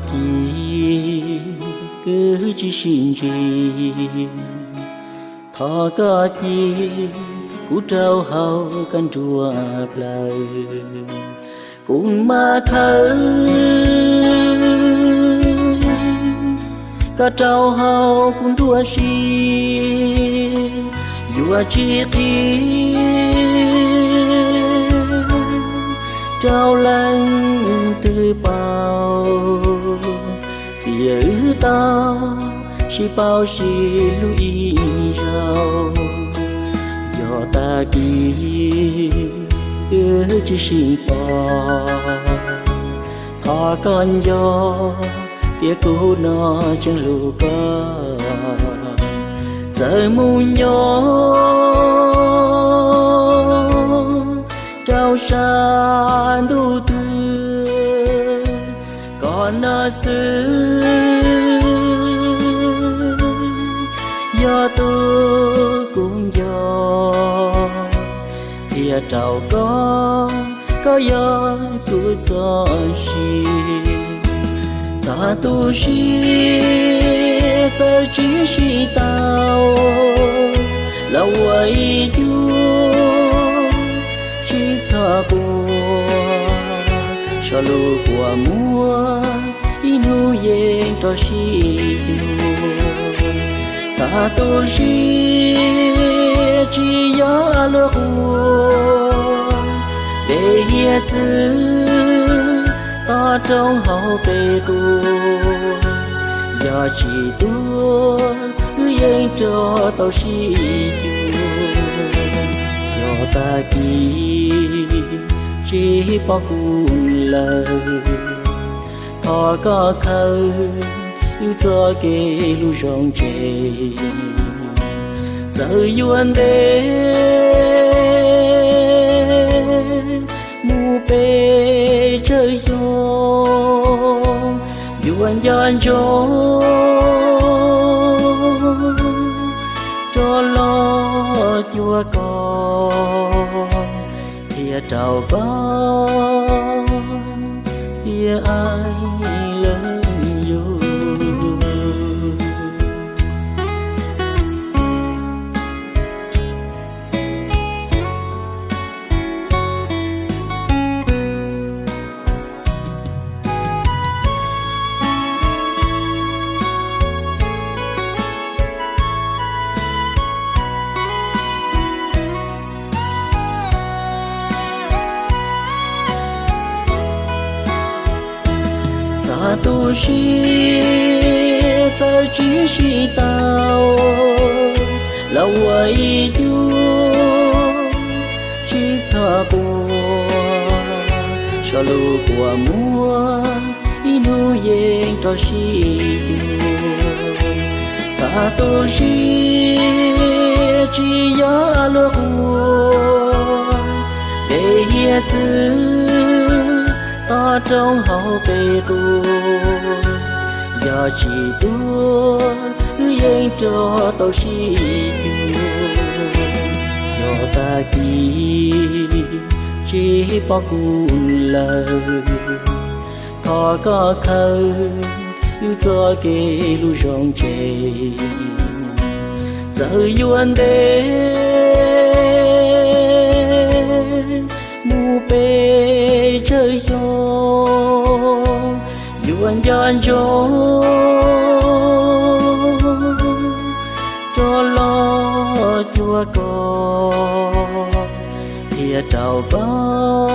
kis kuv tsis sib ntsib, thov koj cia kuv rau hauv koj nruab plawv. Kuv mam khawm koj rau hauv kuv nruab siab, yuav tsis qhia rau leej twg paub, tiam wb tau sib paub sib hlub ib zaug. Yog tag kis wb tsis sib pom, thov koj nco tias kuv no tseem hlub koj. Txawm mus nyob rau sab ntuj twg, koj no xwb yog tus kuv nco, qhia rau koj, koj yog kuv txoj sia. Txog tu siab txawm tsis sib tau, los ua ib cuag sib txhob quaj, so lus kua muag ib hnub yeej rov sib cuag. Txog tu siab tsis yog luag ua, peb hiav txwv toj roob hauv peb quas, yog tsis tuag wb yeej rov tau sib cuag. Yog tag kis tsis pom kuv lawm, thov koj khawm wb txoj kev hlub zoo tseg. Txawm yuav ntev mus pes tsawg xyoo, yuav nco ntsoov rov los cuag koj, qhia rau koj tias I love you. Txog tu siab txawm tsis sib tau, los ua ib cuag sib txhob quaj, so lus kua muag ib hnub yeej rov sib cuag. Txog tu siab tsis yog luag ua, peb hiav txwv toj roob hauv peb quas, yog tsis tuag wb yeej rov tau sib cuag. Yog tag kis tsis pom kuv lawm, thov koj khawm wb txoj kev hlub zoo tseg. Txawm yuav ntev mus pes tsawg xyoo, yuav nco ntsoov rov los cuag koj, qhia rau koj